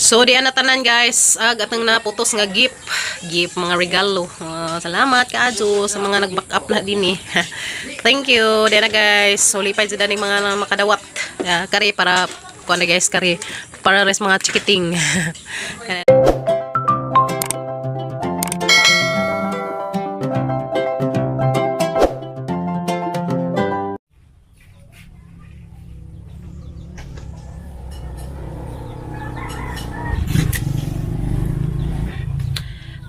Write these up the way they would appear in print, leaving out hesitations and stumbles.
So di na tanan, guys, ag atang naputos nga gift, gift mga regalo. Ah, salamat kaadyo sa mga nag-back up na din eh. Thank you. Di na, guys. So lipay jud ani mga makadawat. Ah, kari para kuan na, guys, kari para res mga chikiting.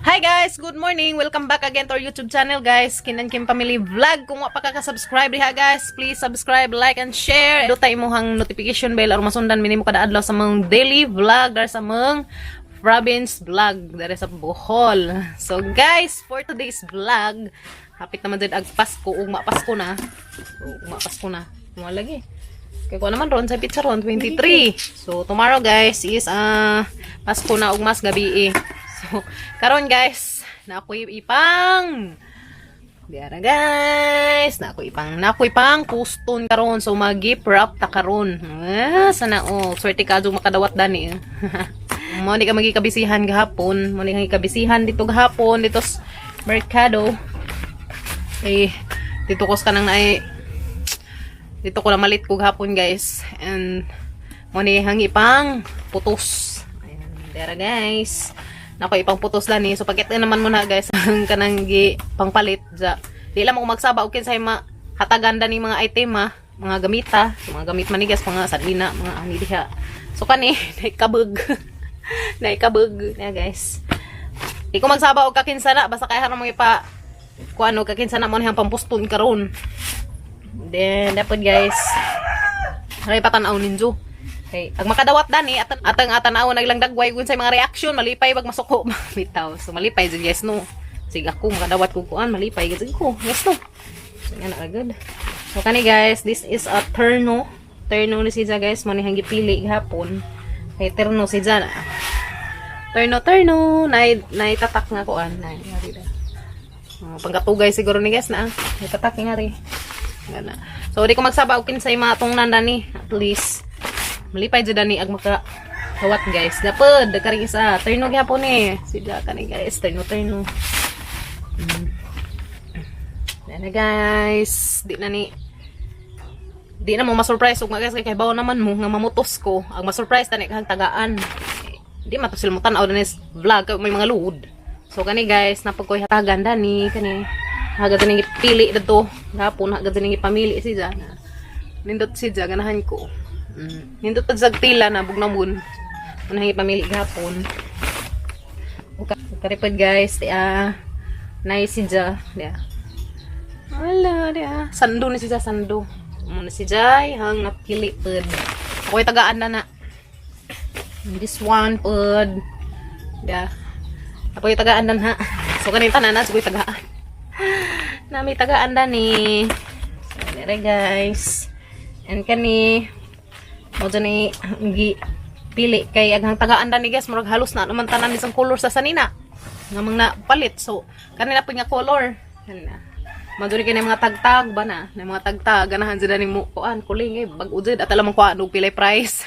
Hi guys! Good morning! Welcome back again to our YouTube channel, guys. Kinan Kim Family Vlog. Kung wa pa ka subscribe diha, guys, please subscribe, like, and share. Pindota imong notification bell aron masundan minimo kada adlaw sa mga daily vlog dar sa mga province vlog dere sa Bohol. So guys, for today's vlog, hapit naman din ag Pasko, ugma Pasko na. So, ugma Pasko na. Mo lagi. Kay ko naman ron sa pizza ron 23. So tomorrow, guys, is Pasko na ug mas gabi eh. So karon, guys, na ako ipang Diara, guys, na ako ipang kuston karon, so mag-gift wrap ta karon. Ah, sana all. Swerte ka makadawat dani. Mo ni ka magikabisihan gahapon, mo ni ka kabisihan dito gahapon dito sa merkado. Eh dito ko sa kanang naay dito ko na malit ko gahapon, guys. And mo ni hangi pang putos. Ayan, dera, guys. Nako ipang putos lang ni. So pagkita naman mo na, guys, ang kanang gi pangpalit ja. Di lang mo magsaba og kinsay ma hatagan ni mga item ha, mga gamita, so, mga gamit man ni, guys, mga sarlina, mga ani diha. So kani naikabog. Naikabog na, guys. Di ko magsaba og kakinsa na basta kay haron mo ipa kuano kakinsa na mo niyang pampuston karon. Then, dapat, guys, ay patanaw ninyo. Okay. Ag makadawat dani atang atang atanaw naglang dagway kun sa mga reaction malipay wag masuko bitaw. So malipay jud, guys, no. Sige ako makadawat ko kuan malipay gid ko. Yes no. So nga na agad. So kani, guys, this is a terno. Terno ni siya, guys, mo ni hang gipili gihapon. Kay terno si na. Terno terno nay nay tatak nga kuan nay. Ngari da. Pangkatugay siguro ni, guys, na. Nay tatak nga ri. Gana. So di ko magsaba og kinsay mga tungnan dani at least malipay jud dani ag maka kawat, guys. Dapod dagkari isa terno gyapon ni. Sila kani, guys, terno terno. Na guys, di na mo ma-surprise ug guys kay kahibaw naman mo nga mamutos ko. Ang ma-surprise tani kahang tagaan. Di man to sila mo tan-aw dani sa vlog kay may mga luod. So kani, guys, napagkoy hatagan dani kani. Hagad din pili dito. Gapon hagad din pamili si Jana. Nindot si Ja, ganahan ko. Nindot pag tila na bugnamon. Unang pamili gapon. Okay, karipod, guys, di ah. Nice si Ja, di ah. Wala, di ah. Sando ni si Ja, sando. Muna si Jai, hang napili pod. Ako'y tagaan na na. This one pod. Di ah. Ako'y tagaan na na. So kanin tanan na, ako'y tagaan. Na may tagaan na ni. So, dire, guys. And kani mo dyan ni gi pili kay aghang tagaan ni, guys, murag halos na naman tanan isang color sa sanina nga mga napalit, so kanina po nga color kanina maduri kay mga tagtag ba na na mga tagtag ganahan sila ni mo kuan kuling eh bag-o jud at alam mo kuan og pilay price.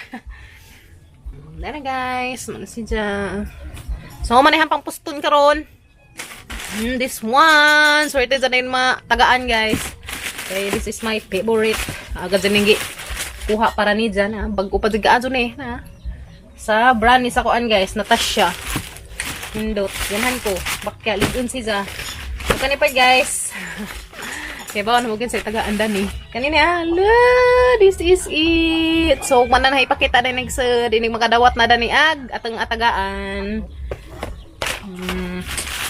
Dara, guys, man si Ja. So manihan pang puston karon. This one, swerte dyan yung mga tagaan, guys. Okay, this is my favorite. Agad dyan yung kuha para ni dyan. Ha? Bago pa dyan kaadyo ni. Na. Sa brand ni sa kuan, guys, Natasha. Hindot. Ganahan ko. Bakya, ligon si Ja. So, kani pa, guys. Kaya ba, ano mo sa tagaan ni. Kanina, ala, this is it. So, man na ipakita na nagsa, dinig makadawat na dani ag, atang atagaan.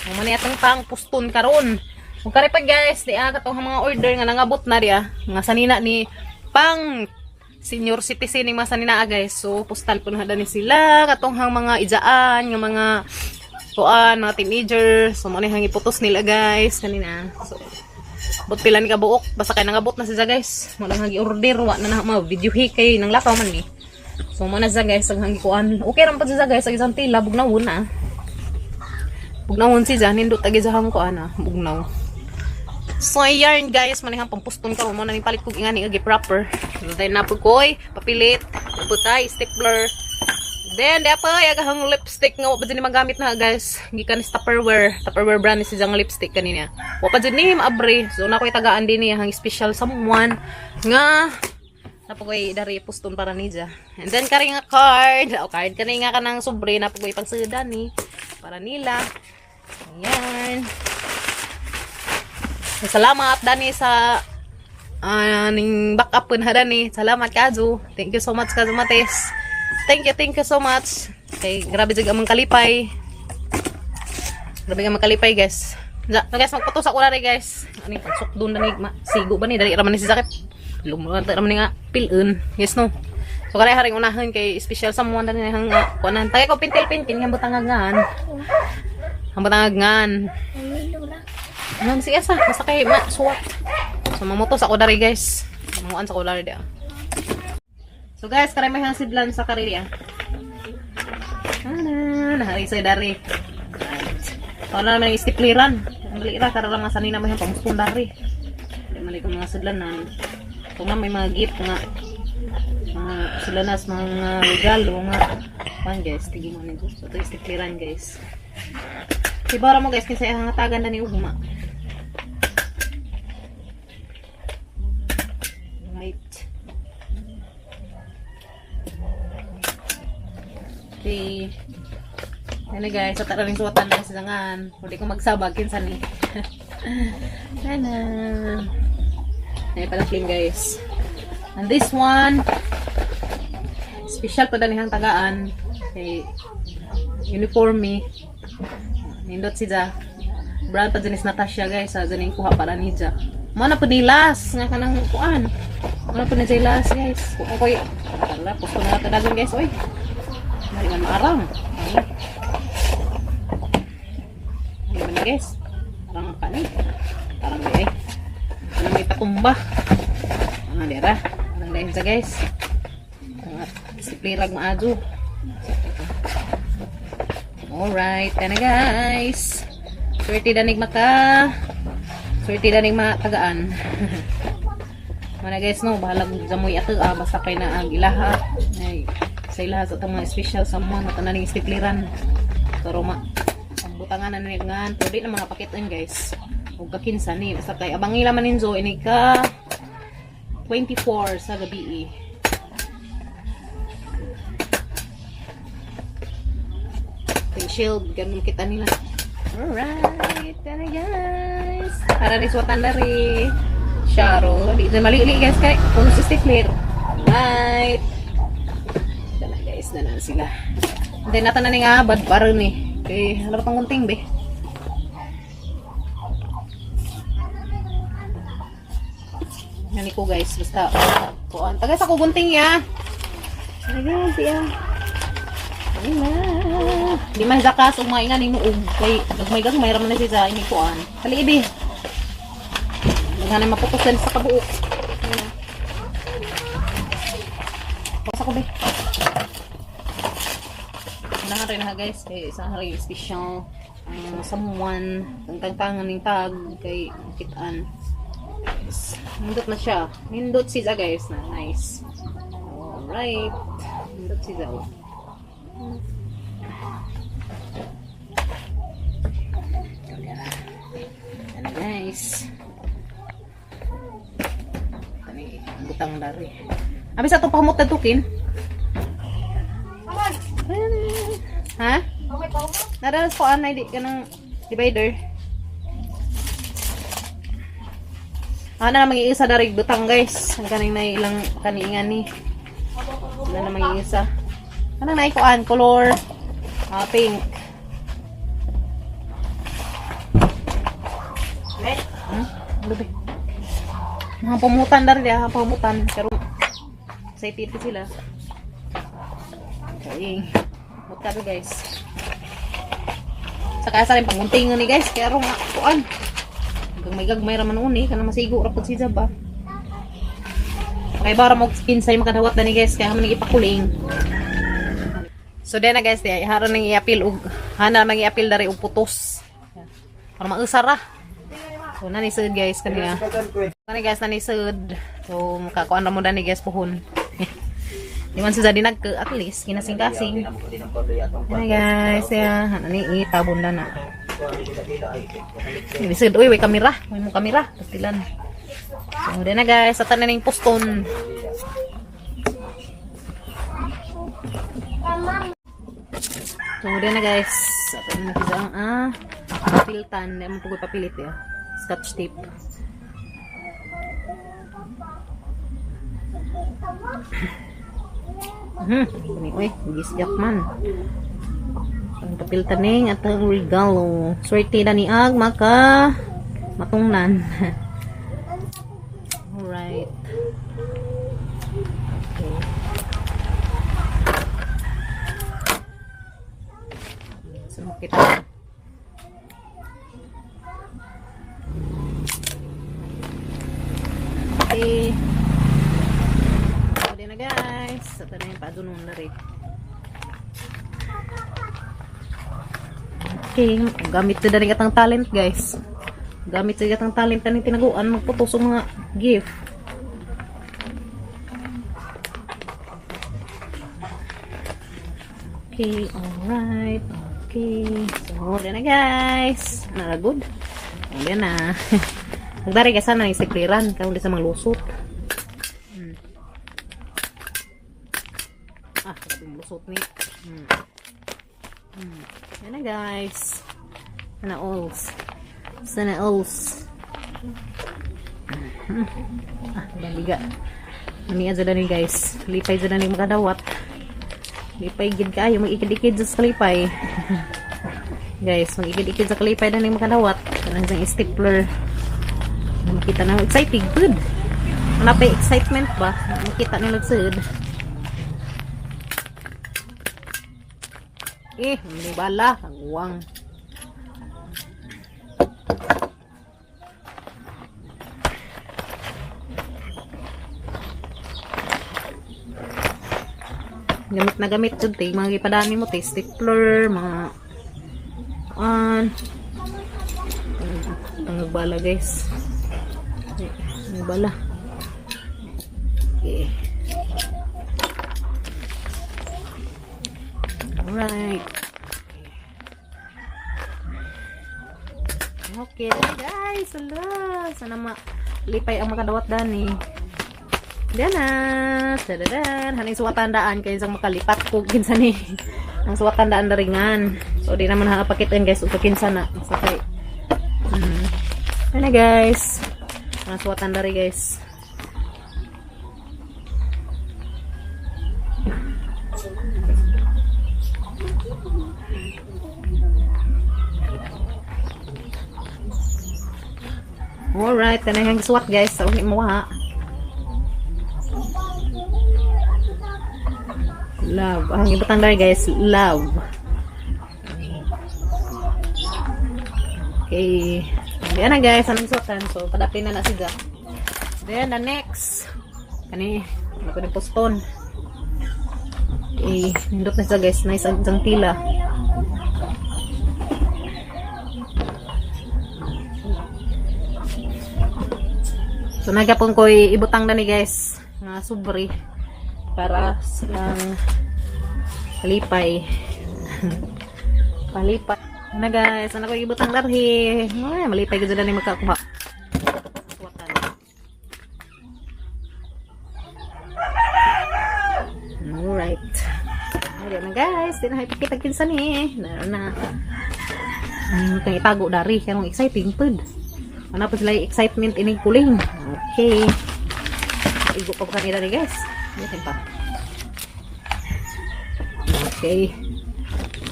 Ang man atang pang puston karon. Kung kari pa, guys, di ah katong mga order nga nangabot na di ah. Mga sanina ni pang senior citizen ni mga sanina ah, guys. So pustan po na ni sila katong hang mga ijaan nga mga kuan mga teenager. So mo ni hang iputos nila, guys, kanina. So but pila ni kabuok basta kay nangabot na siya, guys. Mo lang hang order wa na na ma video kay nang lakaw man ni. So mo na siya, guys, ang hang kuan. Okay ra pa siya, guys, ang isang tila bugnawon na. Bugnawon si Jan, nindot agi sa ko ana, bugnaw. So yarn, guys, manihang pampuston karon mo na ni palit kog ingani agi proper. So then napud koy papilit, napud tay stapler. Then, di pa, yagahang lipstick nga wa pa dyan ni magamit na, guys. Gikan ni Tupperware. Tupperware brand ni siyang lipstick kanina. Wa pa dyan ni maabre. So, na ko itagaan din niya hang special someone nga napagoy dari puston para niya. And then kari nga card. O card kani nga kanang sobre napagoy pagsudan ni para nila. Ayan. Salamat dani sa ning backup pun ha dani. Salamat kazu. Thank you so much, Kazu Mates. Thank you so much. Kay grabe jud among kalipay. Grabe nga makalipay, guys. Ja, no, guys, magputos ako na rin, guys. Ano yung pagsukdon na ni ma, sigo ba ni dali ra man ni si Zakip. Lumulat ra man ni nga pilun. Yes no. So kare haring unahan kay special someone dani hang kuanan. Tagay ko pintil-pintil nga butangagan. Ang butangagan. Ano sige sa basta kay ma suwat. So mamutos ako dari, guys. Manguan sa ko dari dia. So guys, kare may hang sidlan sa karili ah. Ana, nahari sa dari. Right. So na naman yung stipliran. Ang dali ra kara lang nga sanina may hang pangustong dari. Di mali ko mga sidlanan. Kung nga may mga gift nga mga sidlanas, mga regalo nga. Pan guys, tigil mo nito. So ito yung stipliran, guys. Sibara mo, guys, kinsa ang hatagan na ni ugma. Right. Okay. Ano guys, sa taraling suwatan na silangan. Hindi ko magsabag kinsa ni. Sana. Ay pala clean, guys. And this one, special pa danihang tagaan kay uniform me. Nindot siya. Brand pa dyan is Natasha, guys. Sa dyan yung kuha para niya. Mo na po ni last nga kanang kuan. Mo na po ni jay last, guys. Kuan koy. Tala, pusto na nato dagon, guys. Oy. Mali man maarang. Ay. Ano man ni, guys? Arang ka ni. Arang di ay. Ano may patumba. Ano dira? Arang dahil sa guys. Ang siplirag maadyo. Alright, tana guys. Swerte danig maka. Swerte danig matagaan. Mana guys no, bahalag jamoy ato ah, basta kay na ang ilaha. Ay, sa ilaha sa atong mga special someone na tanan ning stipliran. Pero ma ang butangan na ni ngan, pero di na mga pakitan, guys. Ug kakinsa ni basta kay abang ila man ninzo ini ka 24 sa gabi eh. Face shield, ganun kita nila. Alright, tara guys. Para ni suwatan na rin. Sharo. Di na mali guys kay puno sa stifler. Alright. Dala guys, na sila. Hindi nata na ni nga bad para ni. Kay hala pang kunting be. Yan ko guys, basta kuan. Tagay sa kugunting ya. Ay guys, ya. Ayun na. Di man zakas ug mga ingan inuog kay gagmay gagmay ra man na siya sa ini kuan. Kali ibi. Daghan na maputosan sa kabuok. Ayun na. Pasa ko be. Unahan rin na guys kay isa rin special someone ang tangtangan ning tag kay kitaan. Guys, nindot na siya. Nindot siya guys na nice. Alright. Nindot siya. Oh. Ano guys. Tani butang dari. Abi sa itong pahumot na tukin. Ha? Naranas ko anay di ka ng divider. Ah, na mag-iisa dari butang, guys. Ang kaning na ilang kaniingan ni. Sila na mag-iisa. Kanang naikuan color pink. Ano ba? Mga pumutan dari dia, pumutan. Pero excited sila. Okay. Muta do, guys. Saka sa rin pangunting ni guys, kaya rong kuan. Gagmay gagmay ra man uni kana masigo ra pud si Jaba. Okay, bara mo kinsay makadawat na ni guys kaya man ipakuling. So then na guys, di haron nang iapil og hana mang iapil dari og putos. Para mausar ra. So nani sud guys kaniya. Kani guys nani sud. So makakuan ra mo dani guys puhon. Di man sila dinag at least kinasing-kasing. Ano guys, ya, ano ni itabon na na. Lisod, uy, may kamera, may mong kamera, pastilan. So, di na guys, sa tanan ning poston. So, di na guys, sa tanan na ang papiltan, di mo pugoy papilit ya. Scotch tape. Kani oy, gisyak man. Ang papiltan ning atong regalo. Swerte na ni ag maka matungnan. Alright. Okay. So, makita. Okay. So, na guys. Ito na yung padunon na rin. Okay, gamit na rin atang talent guys. Gamit sa atang talent na tinaguan magputos og mga gift. Okay, alright. Okay. So, na guys. Nara good. Ayan na. Nagdari ka sana yung sekliran. Karon di sa mga lusot. Ah, grabe yung lusot ni. Ayan na guys. Sana alls. Sana alls. Ah, baliga. Maniya dyan ni guys. Lipay dyan ni makadawat. Lipay gid kayo. Mag-ikid-ikid sa kalipay. Guys, mag-ikid-ikid sa kalipay na ni makadawat. Kanang isang stapler. Makita na. Exciting. Good. Wala pa excitement ba? Makita nila sud. Eh, may bala. Ang uwang. Gamit na gamit jud te. Mga gipadani mo te. Stapler, mga an. Ang bala guys. May bala. Okay. Alright. Okay guys, ala, sana malipay ang makadawat dani. Dana, tadadan, haning suwatan daan kay isang makalipat ko kinsa ni. Ang suwatan daan daringan. So di naman hapakitin guys ug kinsa na. Sa kay. Ano guys? Ang suwatan dari guys. Alright, tanay ang suwat guys. Sa uni mo ha. Love. Ang ibutang dari guys, love. Okay. Ayan na guys, anong suwatan. So, padapin na na siya. Then, the next. Kani, ano ko ni poston. Okay, nindot na siya guys. Nice ang isang tila. So, nagapon ko ibutang na ni guys. Nga sobre. Para sa kalipay. Palipay. Ano guys, ano ko ibutang darhi. Ay, malipay ko dyan na ni magkakuha. Suwatan. Alright. Ayan na guys, di na ipakita kinsa ni. Naroon na. Kang itago dari, kanong exciting pud. Ano pa sila excitement ining kuling. Okay. Igo pa ba kanila ni guys? Yan pa. Okay.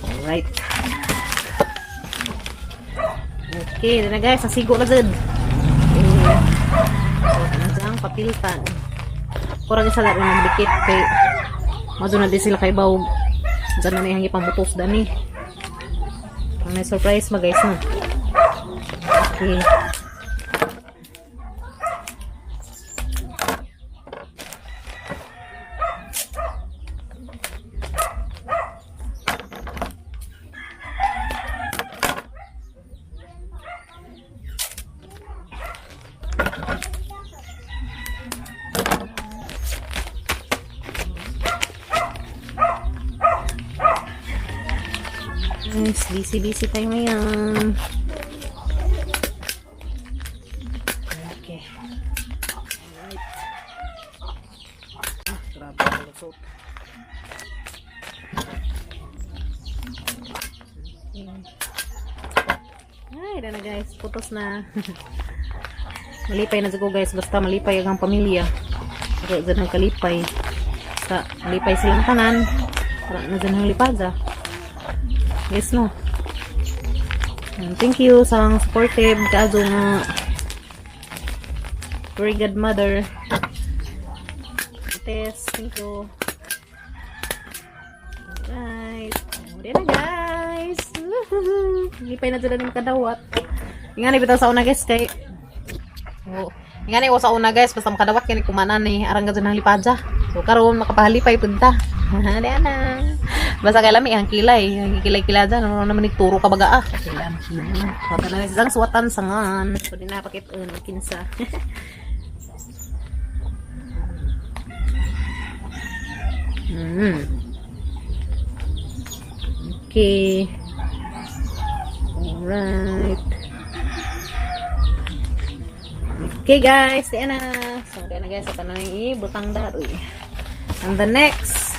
Alright. Okay, na guys, nasigo na dyan. Okay. So, nandiyan, papiltan. Kurang isa lang ng dikit kay mazo na din sila kay Bawg. Diyan na niyang ipamutos dani. Ang may surprise ma guys no. Okay. Guys, busy busy tayo ngayon. Okay. Alright. Ah, grabe ang lusot. Ay, na guys, putos na. Malipay na ko guys, basta malipay ang pamilya. Pero dyan ang kalipay. Basta malipay silang tanan. Para na dyan ang lipada. Yes, no. And thank you sa ang supportive kaadto nga very good mother. Tess, thank you. Alright. Oh, na guys. Lipay na sila ng kadawat. Nga ni bitaw sa una guys kay. Oh, nga ni sa una guys basta makadawat kani kumanan ni arang gadto ng lipadja. So karon makapahalipay punta. Di na. Basta kay lami ang kilay, ang kilay-kilay dyan. Ano naman nagturo ka baga ah. Kailan himo. Suwatan na silang suwatan sangan. So di na pakit kinsa. Okay. Alright. Okay guys, di na. So di na guys, ito na yung ibutang daroy. And the next.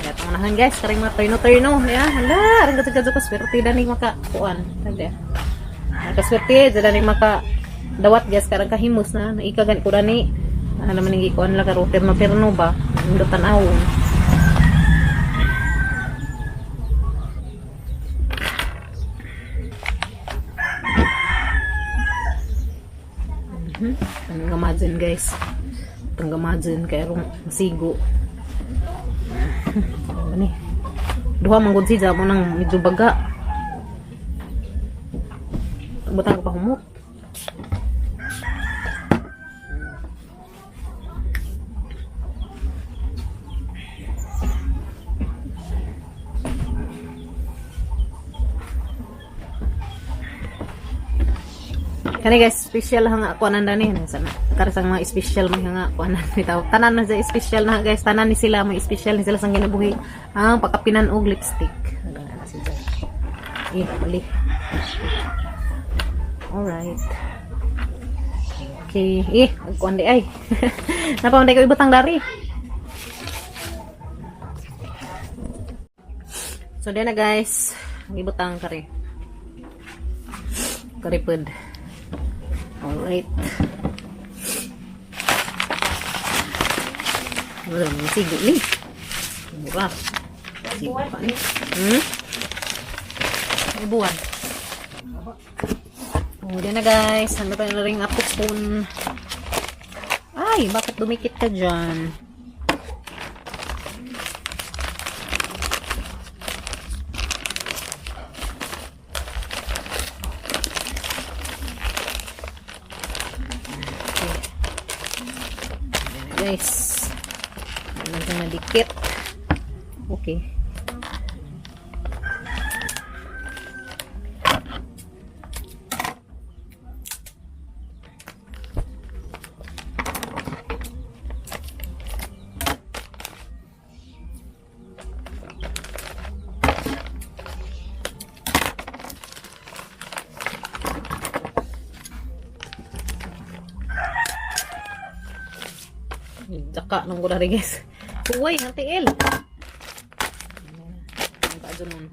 Gatong unahan guys, karing mga turno-turno. Ya, hala, arang gadto-gadto ka swerte dani maka kuan. Tanda. Nakaswerte dani maka dawat guys karang kahimos na naika gani ko dani. Ano naman yung gikuan lang karo pirno-pirno ba? Nindot tan-awon. Ang gamazin guys. Itong gamazin kaya rong masigo. Ano ni? Duha man gud siya mo nang medyo baga. Butang ko pa humot. Kani guys, special hanga ako anan dani sana. Karisang mga special may hanga ako anan bitaw. Tanan na sa special na guys, tanan ni sila may special ni sila sang ginabuhi. Ang pakapinan og lipstick. Ano na si Jai. Eh, mali. Alright. Okay. Eh, kuan di ay. Napaunday ko ibutang dari. So, di na guys. Ang ibutang kare. Karipod. Alright. Wala naman sigo ni. Mura. Sigo pa ni. May buwan. Oh, di na guys. Ano pa na rin apukon. Ay, bakit dumikit ka dyan? Okay. Guys. Ano na dikit. Okay. Daka nung ko dari guys. Uy, ang tiil. Ang pa nun.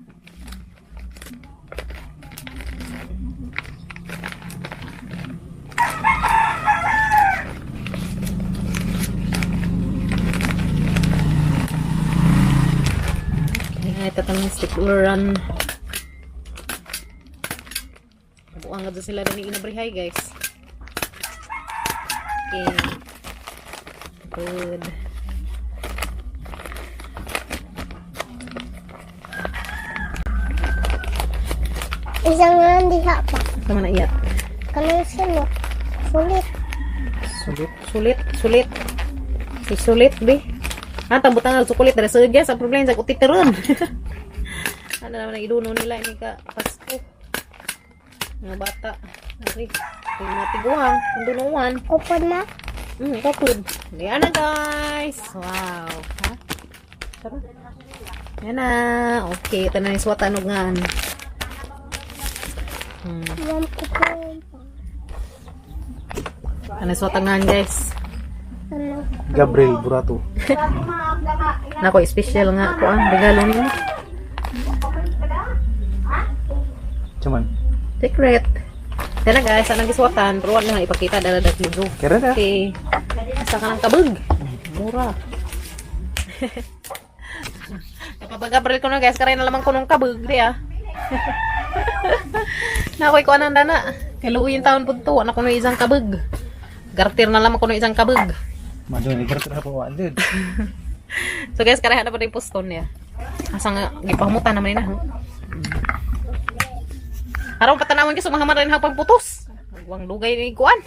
Okay, ay tatanong stapleran. Buang nga sila rin inabrihay guys. Okay. Good. Isang nga diha pa. Sama na iya. Kanang sulot. Sulit. Sulit, sulit, sulit. Si sulit, be. Ah, tambutan ang sukulit. Dari sa guys, ang problema sa kutiteron. Ano naman ang iduno nila ini ka Pasko. Mga bata. Ari, yung mga tiguang, ang dunuan. Kupod na. Kapod. Ayan na guys. Wow. Ha? Tara. Yan na. Okay, ito na yung suwatan og ngan. Ma'am, ko pa. Ano yung suwatan ngan, guys? Ano? Gabriel Burato. Nako, special nga ako ah. Regalo niyo. Cuman. Secret. Yan na guys, anang gisuwatan. Pero wala na ipakita dala dat video. Kira na. Okay. Asa ka ng kabag. Mura. Napabagabril ko na guys, karay na lamang ko nung kabag di ah. Nakoy ko anang dana. Kay luoy yung taon pud to, anak ko no isang kabag. Gartir na lamang ko no isang kabag. Mado ni garter na po din. So guys, kareha na pa rin poston niya. Asa nga gipamutan naman na. Aron patanawon gyud sumahaman rin hapang putos. Wang dugay ni kuan.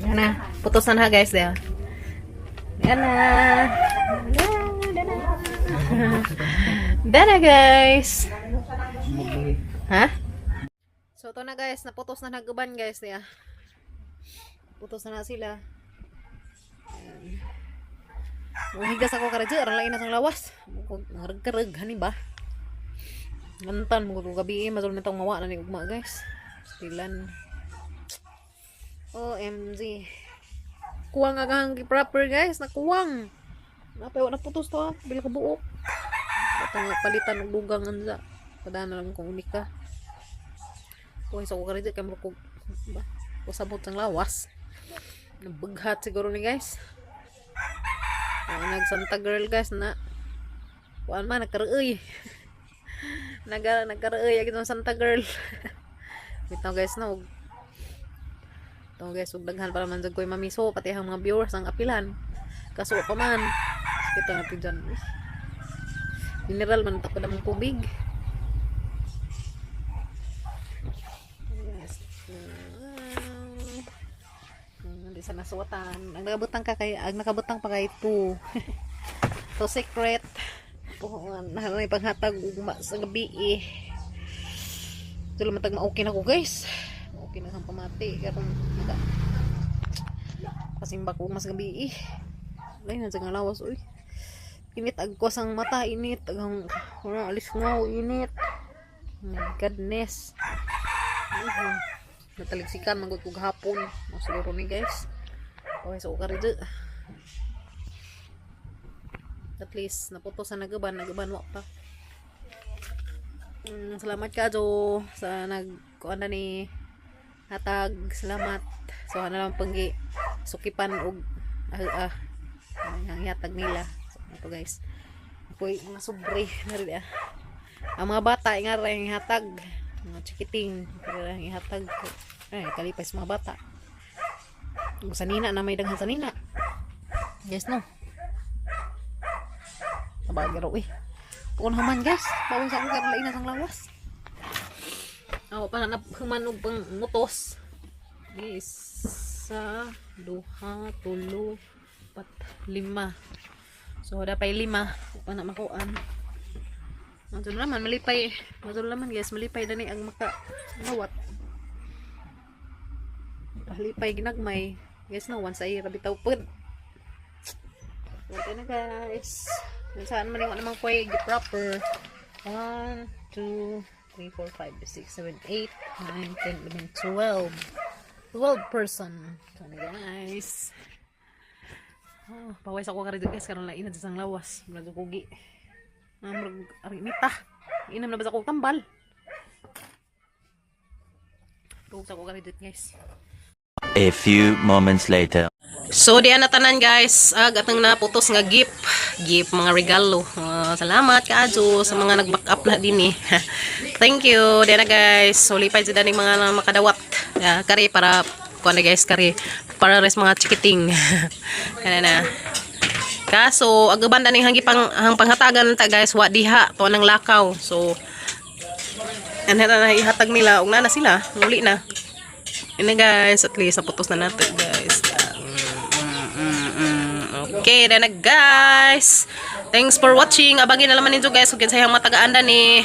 Yan na, putos na na guys dia. Yan na. Dana. Dana guys. Ha? So ito na guys, naputos na naguban guys niya. Putos na na sila. Muhigas ako karadyo, aron lain na sang lawas. Ngarag-karag, hani ba? Gantan, mo ko gabi, eh, mazul nitong mawa na ni ugma guys. Stilan. OMG. Kuwang agahang proper guys, nakuwang. Napay wa na putos to ah, bila ka buok. Batang palitan og dugang anza. Padana na lang kung unika. Kuwang sa ko karadyo kay murag ko ba? Usabot sang lawas. Nabaghat siguro ni guys. Oo, nag Santa girl guys na. Kuan man nagkaroy. Naga nagkaroy ag itong Santa girl. Bitaw guys no. Ito guys, ug daghan para man jud ko'y mamiso pati ang mga viewers ang apilan. Kaso pa man. Kita na dyan. Mineral man ta pa damong tubig. Yes. Hindi sa nasuwatan. Ang nakabutang ka kay ang nakabutang pa kay two. To secret. Puhuan na may panghatag ugma sa gabi eh. Ito lang matag ma-okay na ko guys. Okay na kang pamati karon naga. Pasimba ko mas gabi eh. Ay, nandiyan nga lawas uy. Init agkos ang mata, init ang wala alis nga init. My goodness. Nataligsikan manggod ko gahapon. Mo siguro ni guys. Okay, so ka rin. At least naputo sa nagaban, nagaban wa pa. Salamat ka Jo sa nag kuan na ni hatag. Salamat. So ano lang panggi sukipan og ah, ah ang hatag nila. So ito guys. Ako'y mga sobre na rin ah. Ang mga bata nga rin hatag. Mga chikiting rin hatag. Ay, kalipay sa mga bata. Ug sanina na may daghan sanina. Yes no. Tabagero eh. Puon human guys. Bawal sa akong karon lain na sang lawas. Aw pa na human og pang mutos. Isa, duha, tulo, pat, lima. So, dapay lima. Pa na makuan. Madul naman, malipay. Madul naman guys, malipay dani ang maka nawat. Palipay ginagmay. Guys no, once ay rabitaw pud. Okay na guys. Kung saan man yung namang kuway, proper. 1, 2, 3, 4, 5, 6, 7, 8, 9, 10, 11, 12. 12 person. So na guys. Oh, paway sa ko karon guys karon lain na sa lawas. Murag kugi. Ah, murag ari nita. Inom na ba sa akong tambal? Tuog sa ko karon guys. A few moments later. So diyan na tanan guys, ag atang naputos nga gift, gift mga regalo. Ah, salamat kaayo sa mga nag-back up na din eh. Thank you. Diyan na guys. So lipay jud aning mga makadawat. Ah, kari para kuan na guys, kari para res mga chikiting. Kana na. Kaso ag uban ning hangi pang hang panghatagan ta guys, wa diha to nang lakaw. So anha na ihatag nila ug na sila, muli na. Yun na guys, at least naputos na natin guys. Okay, then na guys. Thanks for watching. Abangin na naman ninyo guys kung kinsay ang matagaan ni.